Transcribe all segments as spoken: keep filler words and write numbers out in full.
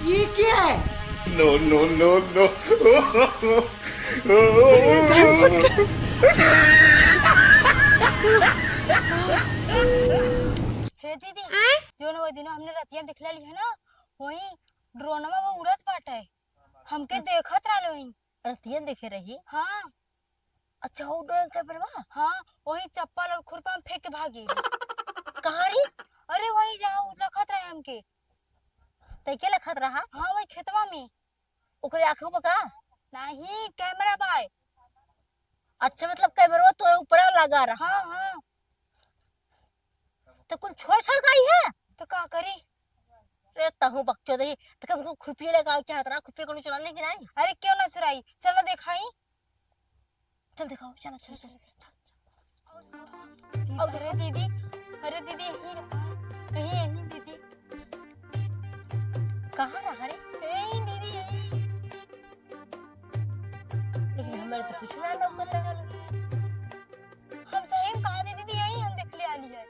ये क्या है? No, no, no, no। हे दीदी, आय? जौन वो दिनों हमने रतिया में देखले रही है ना, वही ड्रोनवा वो उड़त बाटे, हमके देखत रहल वही। रतिया में देखे रही? हाँ। अच्छा, वो ड्रोन के परवा? हाँ, वही चप्पल और खुरपा में फेंक के भागी। कहाँ रे? अरे, वही जहाँ उ रखत रहे हमके। तै के रखत रहा? हाँ, वही खेतवा में। ओकरे आँखों में का? नहीं, कैमरा बाय। अच्छा, मतलब कैमरा तो ऊपर लगा रहा। हाँ, हाँ। तो कुल छोड़ छाड़ के आई है? तो का करी? रे तहूँ बकचोद ही, तो कब को खुरपी लेके आओ चाहत रहा, खुरपी कोनो चुरा ले कि नहीं? अरे क्यों ना चुराई, चलो देखाई। चल देखाओ, चल, चल, चल, चल, चल। अरे दीदी, अरे दीदी, यहीं रहा, कहीं यहीं दीदी। कहाँ रहा रे? यहीं दीदी, यहीं। लेकिन हमारे तो कुछ ना लौकता। हम सही में कहा दीदी, यहीं हम देख ले आली है।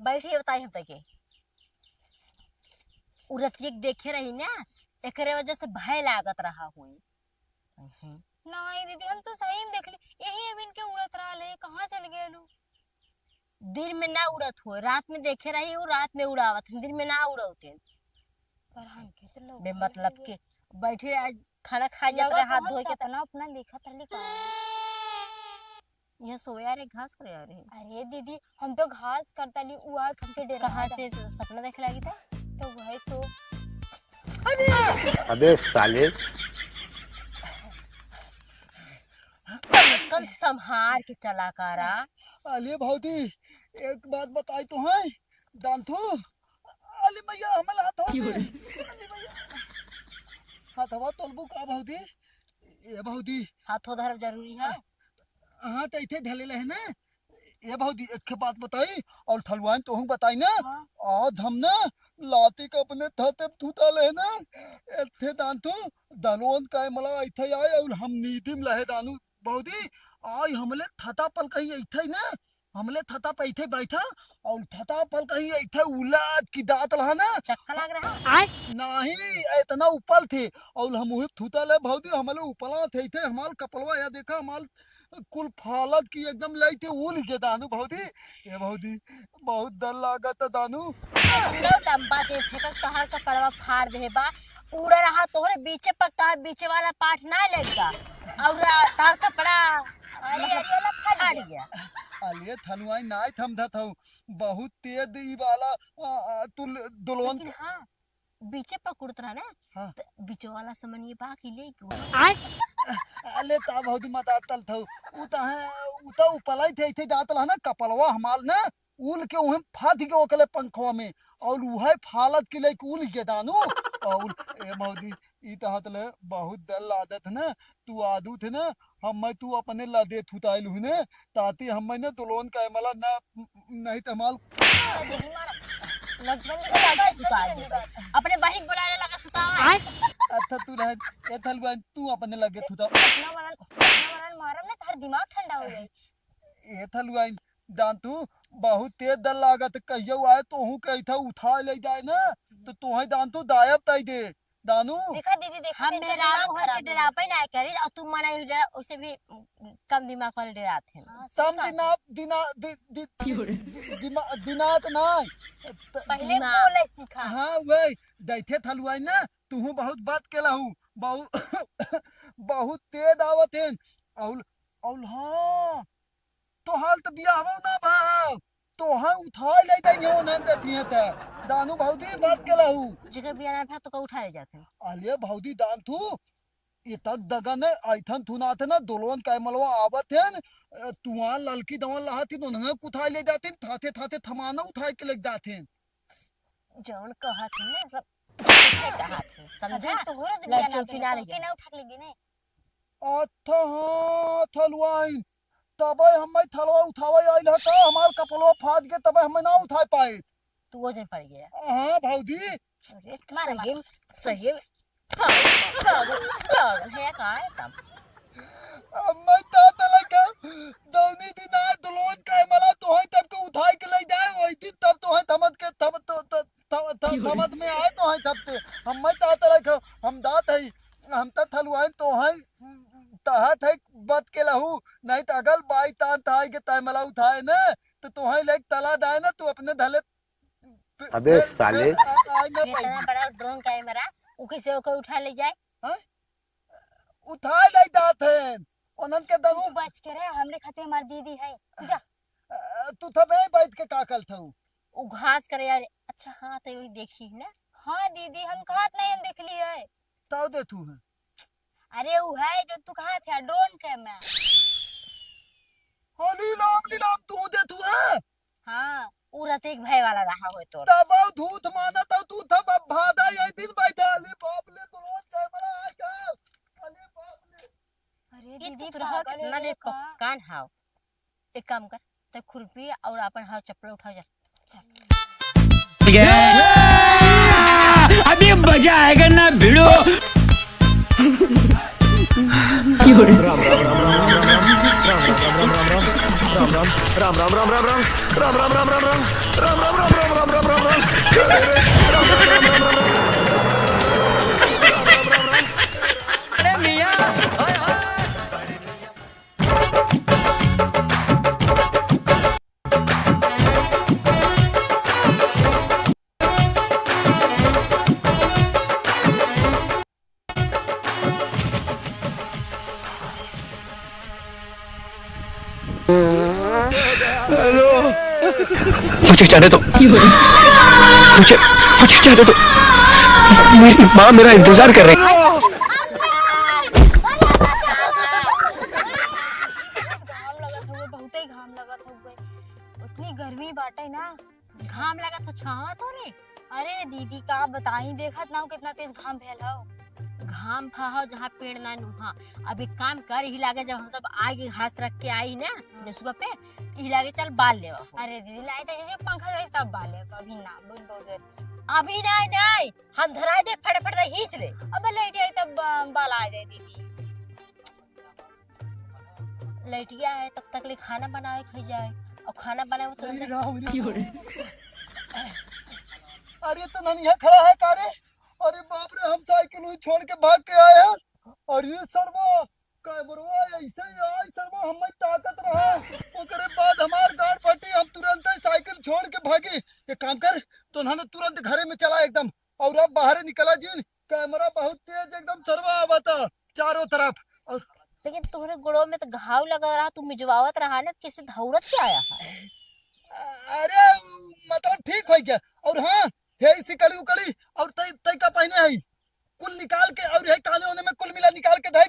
बैठिए, बताई हम तके। उ रतिया के देखे रही ना, एकरे वजह से भय लागत रहा हुई। नहीं दीदी, हम तो सही में देख ली, यही अमीन के उड़त रहल है, कहाँ चल गए लू? दिन में ना उड़त हो, रात में देखे रही हूँ, रात में उड़ावत हैं, दिन में ना उड़ौते। पर हमके तो लोग बे मतलब के बैठे आज खाना खा जात रहे, हाथ धोए के त- सपना अपना देखत रहली का? ये सोया रे, घास करे आ रहे। अरे दीदी, हम तो घास करता ली, उ आज हमके डेरा कहाँ से सपना देखे लागी था? तो वही तो। अबे साले। कम संभार के चला करा। अले भौजी, एक बात बताई तो है, दांतू। अली मैया, हमल हाथ हो। क्यों रे? अली मैया। हाथवा तोलबू का भौजी? ए भौजी। हाथो धरब जरूरी है। हाँ, तो इथे धले ले है ना। ए भौजी, एक ठे बात बताई और ठलुआइन तोहूँ बताई ना। हाँ। आज हम ना लाती का अपने थाते थूता ले ना। एक ठे दांतू, दलोन का मला इथे आए और हम नींद में लहे दानू। भौजी, आज हमले थता पल कहीं इथे ना। हमले थता पे इथे बैठा और थता पल कहीं इथे उलाद की दात लहा ना। चक्का लाग रहा। आय। नहीं, इतना उपल थे और हम उहे थूता ले भौजी, हमले उपला थे इथे, हमाल कपलवा या देखा, हमाल कुल फालत की एकदम लई थे उल के दानू भौजी। ए भौजी, बहुत डर लागत दानू। लो लंबा जे फेंकक तोहार कपड़वा फाड़ दे बा। उड़ रहा तोहरे बीचे पर, तोहार बीचे वाला पार्ट ना लग बा। और तोहार कपड़ा अरे, मतलब अरे, वाला फाड़ फाड़ गया। गया। अलिए थनुआई नाय थमधत हऊ। बहुत तेज ई वाला, आ, आ, तू ल-, दुल्हन लेकिन हाँ, बीचे पकड़त रहा ना, हाँ। त बीचे वाला समनिए बा कि ले गो। आय। अले ता भौजी मत आतल थऊ। उ त है, उ त उपलाई थे, इथे जात रहा ना, कपलवा हमाल ना, उल के उहे फाथ के ओकले पंखवा में, और उहे फालत के लेके उल के दानू, और ए भौजी, ई त हाथ ले बहुत डर लागत है ना, तू आदू थे ना, हम मैं तू अपने लदे थुताइल हुने, ताती हम मैं ना दुल्हन का मला ना, नहीं त हमाल। लग-, बंदी के लगे सुता है। अपने बहिन के बुलाने लगा सुतावा। आय। अच्छा तू रह, ए थलुआइन, तू अपने लगे थुता। अपना मरन, अपना मरन मारम ना, तार दिमाग ठंडा हो जाई। ए थलुआइन, दान तू बहुत तेज डर लागत, कहियो आए तोहू के इथे उठा ले जाए ना, तो तोहे दान तू दायब ताई दे। दानू। देखा दीदी, देखा हम तो इनका मेहरारू दिमाग होके खराब है। डराबे ना करी, और तू मना ही डरा, उसे भी कम दिमाग वाले डराते हैं। हाँ, सही तम बात है। दिना, दिना, दि-, दि-, क्यों रे? दि-, दिमा-, दिनात ना। त-, पहले दिमाग। बोले सीखा। हाँ, वही, दैथे थलुआई ना, तू बहुत बात केला हूँ, बहुत, बहुत तेज आवत है। और, और हाँ, तोहार त बियाहवा ना भा, तोहा उठाए ले जाइए, ओनहन देती हैं त। दानू भौजी बात केला हूँ। जेकर बियाह ना भा, तो का उठाए जाते हैं। अले भौजी दान तू, इतक दगन है, ऐथन थुनात है ना, दुल्हन का मलवा आवत है न, तुआ ललकी दवन लहाती, ओनहन कुथाए ले जाती, थाते थाते थमाना उठाए के ले जाते हैं। जौन कहत है ना, सब झूठे कहत है, समझा? अभी तोहरो तो बियाह ना लड़की भा, उठा ले तुमके गया। ना उठा के ले गई ने। अच्छा, हाँ, थलुआइन। तबे हम्मे थलवा उठावे आइल ह का? हमार कपड़वा फाट गए, तबे हम्मे ना उठाए पाए। तू ओजन पड़ गया। हाँ, भौजी। अरे, मार, मार। सही में, सही में। पागल, पागल, पागल है का है तब? हम्मे तात लगा, दौनी दिन आए, दुल्हन का मला तोहे तब के उठाए के ले जाए, वही दिन तब तोहे धमत के, धम-, तो, तो, थ-, थ-, की हो रे? थमत में आए तो हैं थपते। हम मैं तात रखे, हम दात है, हम त थलुआइन तो हैं, तहत है बत के लहू, नहीं त अगल बाई तान थाई के तय मला उठाए न, तो तोहे लेक तला दाए न, तू अपने धले पे-, अबे पे-, साले। पे-, आ-, आए न इतना पाई। बड़ा ड्रोन कैमरा, उ कैसे ओके उठा ले जाए? हाँ? उठाए ले जात हैं, उन्हन के दम तू बच के रहे, हमरे खातिर हमार दीदी है, तू जा। अ, तू तबे बैठ के का करत हऊ? उ घास करे यार। अच्छा, हाँ, तो वही देखी है ना। हाँ दीदी, हम कहत नहीं, हम देखली है। ताऊ दे तू है। अरे, उ है जो तू कहत है, ड्रोन कैमरा। होली राम लीलाम तू दे तू है। हाँ, उ रतिक भाई वाला रहा होय तोर। तब धूत मानत हऊ तू, तब अब भादा यही दिन बैठा। अरे बाप ले, ड्रोन कैमरा आ गया। अरे बाप ले। अरे ई दीदी, तू रहा पागल कितना हो रे गया का? पक्कान हाव। एक काम कर, ते खुरपी और अपन हाव चप्पल उठा जा। चल। अभी मजा आएगा ना भिड़ो। हेलो। मुझे जाने दो। मुझे, मुझे जाने दो। मेरी माँ मेरा इंतजार कर रही है। घाम लगत हउवे, बहुते घाम लगत हउवे। उतनी गर्मी बाटे ना। घाम लगत हो, छावा तो रे। अरे दीदी, का बताई, देखत ना हो कितना तेज घाम फैल हो। घाम फा हो जहाँ पेड़ ना नुहा। अब एक काम कर, यही लागे जब हम सब आगे घास रख के आई ना, हाँ। जसुआ पे, यही लागे चल बाल लेवा हो। अरे दीदी, लाइट आई, पंखा आई तब बाल लेवा, अभी ना, बहुत, बहुत गर्मी। अभी नहीं, नहीं, हम धराई दे, फटाफट से खींच ले। अबे लाइट आई तब बा-, बाल आ जाए दीदी। लइटिया है, तब तक ले खाना बनावे के जाए, और खाना बनावे तो अरे राम रे। अरे तो ननिया खड़ा है का रे? अरे बाप रे, हम साइकिल हुई छोड़ के भाग के आए हैं। अरे सरवा, कैमरवा ऐसे ही आई सरवा, हमें ताकत रहा। ओकरे बाद हमार गाड़ फटी, हम तुरंत ही साइकिल छोड़ के भागे। एक काम कर, तो ना तुरंत घरे में चला एकदम। और अब बाहर निकला जिन, कैमरा बहुत तेज एकदम सरवा आवता चारों तरफ। और लेकिन तोहरे गोड़वा में तो घाव लगा रहा, तू मिजवावत रहा ना, किसे धौरत के आया है? अ-, अरे, मतलब ठीक हो गया। और हाँ, हे सिकड़ी उकड़ी और तई, तई का पहने है, कुल निकाल के, और हे काने ओने में कुल मिला निकाल के धई।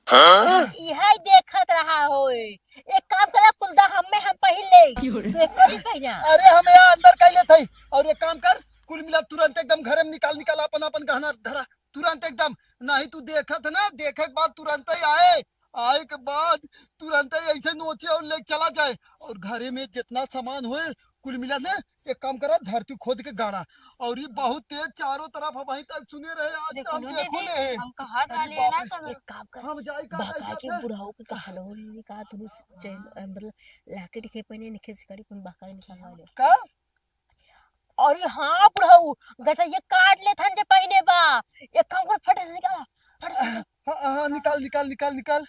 हाँ? इहे देखत रहा होए। एक काम करा, कुल दा हम्मे हम पहिन ले। क्यों रे? तू एको दिन पहिना। अरे हम यहाँ अंदर कह लेत हई। और एक काम कर, कुल मिला तुरंत एकदम घरे में निकाल, निकाल अपन, अपन गहना धरा। तुरंत एकदम। नहीं तू देखत है ना, देखे के बाद तुरंत ही आए। आए के बाद तुरंत ही ऐसे नोचे और लेके चला जाए। और घरे में जितना सामान होए, कुल मिला ना, एक काम करा, धरती खोद के गाड़ा। और ये बहुत तेज चारों तरफ हम वहीं तक सुने रहे, आज देखो हम लो देखो दीदी, ले। हम कहत अरे रहले बाप ना रे। सब। एक काम कर, हम जाई का बहका कैसे के थे? बुढ़ाऊ के कहलो रे का तू चल, अ, मतलब लाकेट के पहने निखे से करी, कौन बहका के निकलवा ले। का? अरे हाँ बुढ़ाऊ, गटैया काट ले थन जे पहने बा। एक काम कर, फट से निकाल, फट से निकाल। हाँ, हाँ, निकाल, निकाल, निकाल, निकाल।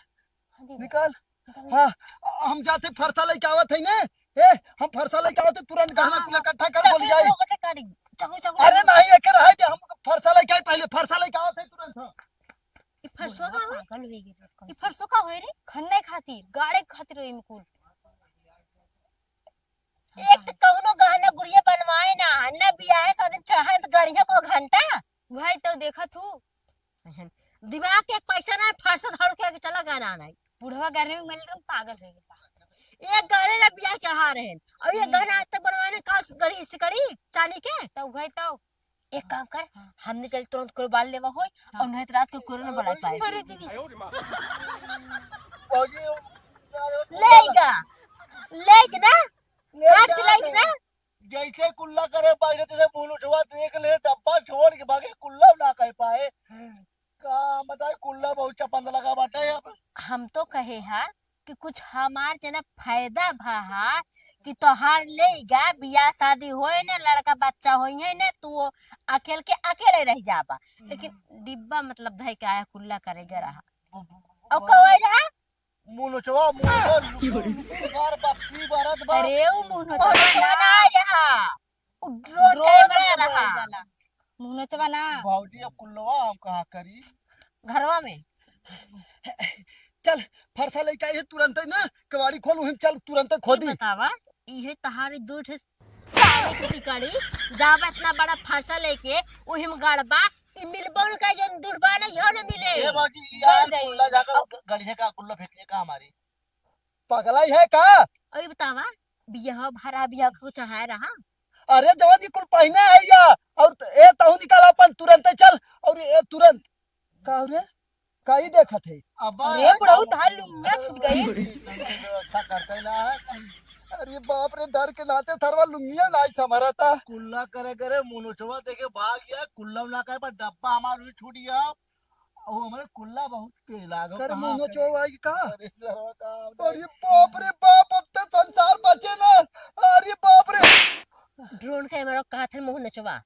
हाँ, दीदी, निकाल। निकाल। हाँ, हम जाते फरसा लेके आवत है ने। ए, हम फरसा लेके आवत है, तुरंत गहना हाँ, कुल हाँ। इकट्ठा कर चकू, बोल जाए। चकू, चकू, चकू। अरे नहीं, एके रहे दे, हम फरसा लेके आए पहले, फरसा लेके आवत है तुरंत। हाँ। ई फरसवा का होई? पागल हो गई एकदम ई से। फरसवा का होई रे? खन्ने खातिर, गाड़े खातिर होई इनकुल। एक तो कौनो गहना गुड़िया बनवाए ना, ना बियाहे शादी चढ़ाए तो गड़िया को घंटा। वही तो देखत हूँ। दिमाग के पैसा ना, फरसा धड़ के आगे चला गहना नहीं। बुढ़वा गर्मी में एकदम पागल हो गया। एक गहने ना बियाह चढ़ा रहे हैं, और ये हम्म। गहना आज तक बनवाने का गड़ी से कड़ी चांदी के। तो वही तो। एक काम कर, हाँ। हमने चल तुरंत कोई बाल लेवा होई, हाँ। और नहीं तो रात को कोई न बड़ा पाए। अरे दीदी। भौजी, लेगा, लेगा ना, ले काट के जा लाई दे। ना। जैसे कुल्ला करे बैठे थे, मुनुचवा देख ले, डब्बा छोड़ के भागे, कुल्ला ना कह पाए। का बताए, कुल्ला बहुत चपंद लगा बाटे अब। हम तो कहे हा कि कुछ हमार जना फायदा भा हा कि तोहार लेगा, बियाह शादी होए ना, लड़का बच्चा होइहैं ना, तू अकेल के अकेले रह जाबा। लेकिन हम्म। डिब्बा मतलब धइ के आया, कुल्ला करे गए रहा। ब-, ब-, और ब-, कहो रहा? मुनुचवा, मुनुचवा, लुकुर, लुकुर, सार बत्ती बरत बा। अरे, उ मुनुचवा ना रहा। उ drone camera रहा। मुनुचवा ना। भौजी, अब कुल्लवा हम कहाँ करी? घरवा में। चल, फरसा लेके आई है तुरंत ना, केवाड़ी खोल, उहिम चल तुरंत खोदी। बतावा, इहे तहारी दू ठे चाले की सिकड़ी, जाबा इतना बड़ा फरसा लेके, उहिम गड़बा, ई मिलबो न का, जौन दुर्बा नहीं हो न मिले। ए भौजी, यार, कुल्ला जाकर ग-, गड़िया का कुल्ला फेंकिए का हमारी? पगलाई है का? अरे बतावा, बियाह भरा बियाह को चढ़ाए रहा। अरे जवान जी कुल पहिने है या, और त-, ए तहु निकाल अपन तुरंते चल, और ए तुरंत। का हो रे? का ही देखत है? अबा, अरे बुढ़ऊ, तहार लुंगिया छूट गई। व्यवस्था करते ना है। अरे बाप रे, डर के नाते थरवा लुंगिया नाई संभरता। कुल्ला करे करे मुनुचवा देखे भाग गया, कुल्ला ना करे पर डब्बा हमार भी छूट गया। ओ, हमरे कुल्ला बहुत तेज लागल। कर कहाँ मुँह करे? चोवाई का? अरे सरवा का अरे बाप रे बाप, अब तो संसार बचे ना। अरे बाप रे। Drone camera कहा थे मुँह नचवा।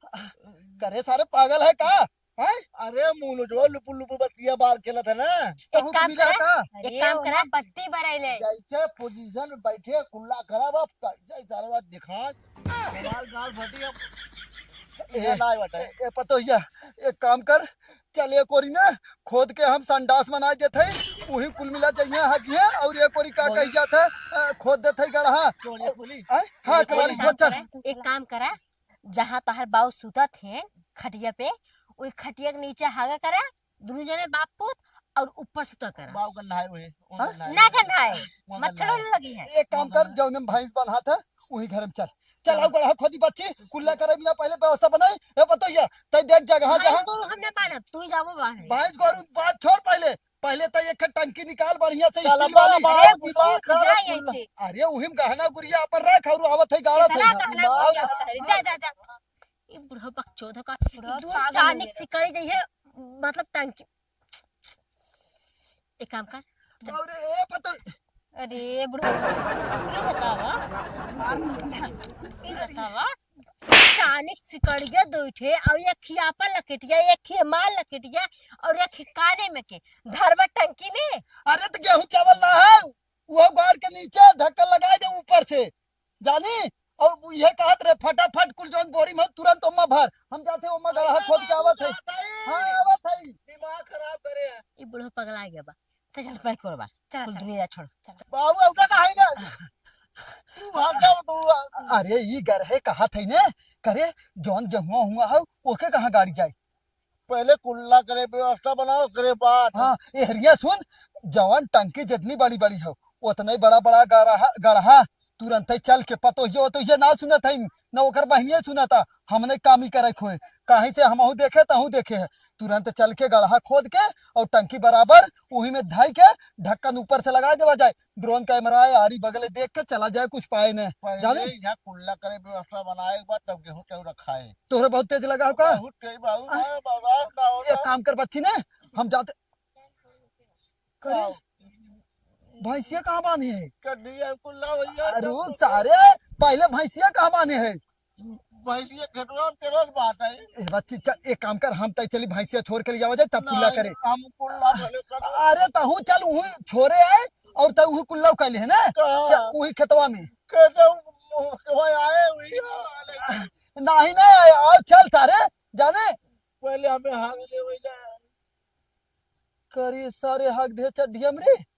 करे सारे पागल है का? हैं? अरे मुँह नचवा लुपुर लुपुर बतिया बार खेलत है ना। एक तहूँ काम मिला करा, का? एक अरे काम करा। ओमा बत्ती बरैले। जैसे position बैठे कुल्ला खराब अब जैसे सरवा दिखा। सवाल गाल फटी अब। ए, इधर ना आए बटे। ए, ए, पतोहिया, एक काम कर, चल एक ओरी ना खोद के हम संडास बनाए देत हई, उही कुल मिला जइहे हगिहे, और एक ओरी का कही जात है, अ, खोद देत हई गड़हा। कबाड़ी खोली? हैं? हाँ, एक कबाड़ी काम खोद, चल। करा, एक काम करा, जहाँ तोहर बाऊ सुतत है खटिया पे, ओई खटिया के नीचे हागा करा, दुनू जने बाप पूत, और ऊपर सुता करा। बाऊ का नहाए हुए, वो हाँ? नहाए ना हुए। का नहाए, वो मच्छर नहाए। न लगी है। एक काम कर, जौने में भैंस बन्हात है, उही घर में चल। चल, चल। आओ गड़हा खोदी बच्ची, कुल्ला करे बिना पहले व्यवस्था बनाई। ए पतोहिया, तै देख जगह भैंस जहाँ गोरू हम ना बान्हब, तू ही जाबो बान्हे। भैंस गोरू बात छोड़ पहले, पहले तै एक ठे टंकी निकाल बढ़िया से चल, steel वाली। बाबा, अरे, दिमाग बुढ़ऊ, खराब जा है कुल्ला। ऐसे। अरे, उहिम गहना गुरिया अपन रख और आवत है गाड़ा इतना थे। गहना गुरिया होता है। जा, जा, जा। ई बुढ़ऊ बकचोद का, बुढ़ऊ ई दूर पागल हो चानिक गया। सिकड़ी जइहे, मतलब टंकी। एक काम कर। अरे, ए पतोह। अरे, बुढ़ऊ। ई बतावा। ई बतावा। चानिक सिकड़िया दो ठे, और एक खियापा लकेटिया, एक खिया मार लकेटिया, और एक खिकाने में के। धरबा टंकी में। अरे, तो गेहूं चावल ना है, वो गाड़ के नीचे ढक्कन लगाए दे ऊपर से। जानी? और ये कहत रहे, "फटाफट कुल जौन बोरी में तुरंत ओमा भर।" हम जाते ओमा गड़हा खोद के आवत है। हाँ, आवत है। दिमाग खराब करे है। ई बुढ़ऊ पगला गया बा। तो चल, बैठ कोरबा। चल, कुल चल। दुनिया छोड़। बाबू, उठा का है ना? तू हट जा, तू। अरे, ई गड़हे कहत है ने, करे, जौन गेहुआ हुआ है, ओके कहाँ गाड़ी जाए? पहले कुल्ला करे व्यवस्था बनाओ, करे बात। हाँ, ए हरिया सुन, जवन टंकी जितनी बड़ी बड़ी हो, उतना ही बड़ा बड़ा गड़हा, गड़हा तुरंत ही चल के पतोहियो तो ये ना सुनत है, न ओकर बहिनिया सुनता, हमने काम ही करे खोए, काहे से हमहू देखे तहू देखे है, तुरंत चल के गड़हा खोद के और टंकी बराबर उही में धाई के ढक्कन ऊपर से लगा देवा जाए, drone camera है, आरी बगले देख के चला जाए, कुछ पाए न। पहले जाने? यहाँ कुल्ला करे व्यवस्था बनाए के बाद तब गेहूं चाउर रखाए। तोहरे बहुत तेज लगा हो का? बहुत तेज बाबू, आ, मैं बर्दाश्त ना होता। एक काम कर बच्ची ने, हम जाते। करे, आओ। भैंसिया कहाँ बांधे है? चड्ढी है, कुल्ला भैया, आ, सब रुक कुछ सारे, पहले भैंसिया कहाँ बांधे है? भैंसिया खेतवा में चरत बात है। ए बच्ची, चल, एक काम कर, हम तय चली भैंसिया छोड़ के ले जावा जाए, तब कुल्ला नहीं, करे। हम कुल्ला भले कर। अरे, तहू चल, उही छोरे आए और तय उही कुल्ला कर ले है ना? कहाँ? चल, उही खेतवा में। कहते हैं, वो, वो आए हुई है, नहीं, नहीं आए, आओ, चल सारे, जाने। पहले हमें हाथ ले वही जाए। करे सारे हग दे चड्ढिया में रे।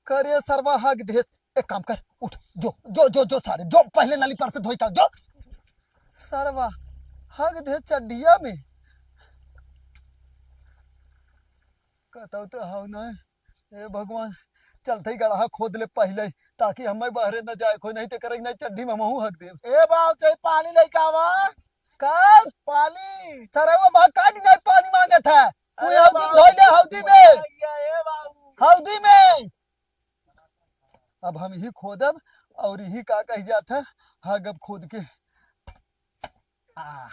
करे सरवा हग दे। एक काम कर, उठ, जो, जो, जो, जो सारे, जो पहले नाली पर से धोई का, जो। सरवा हग दे चड्ढिया में। कहता तो हाउ ना। ए भगवान, चलते ही गड़हा खोद ले पहिले, ताकि हमें बहरे न जाए कोई, नहीं तो करेंगे नहीं चड्ढी में हमहू हक देब। ए बाऊ, ते पानी लेके आवा। काल पानी। सारा वो भाग काट नहीं पानी मांगत है। वो अरे हौदी में बाऊ, धोइले, हौदी में। भैया, ए बाऊ। हौदी में। अब हम यही खोदब और यही का कही जात है, हगब खोद के। आ,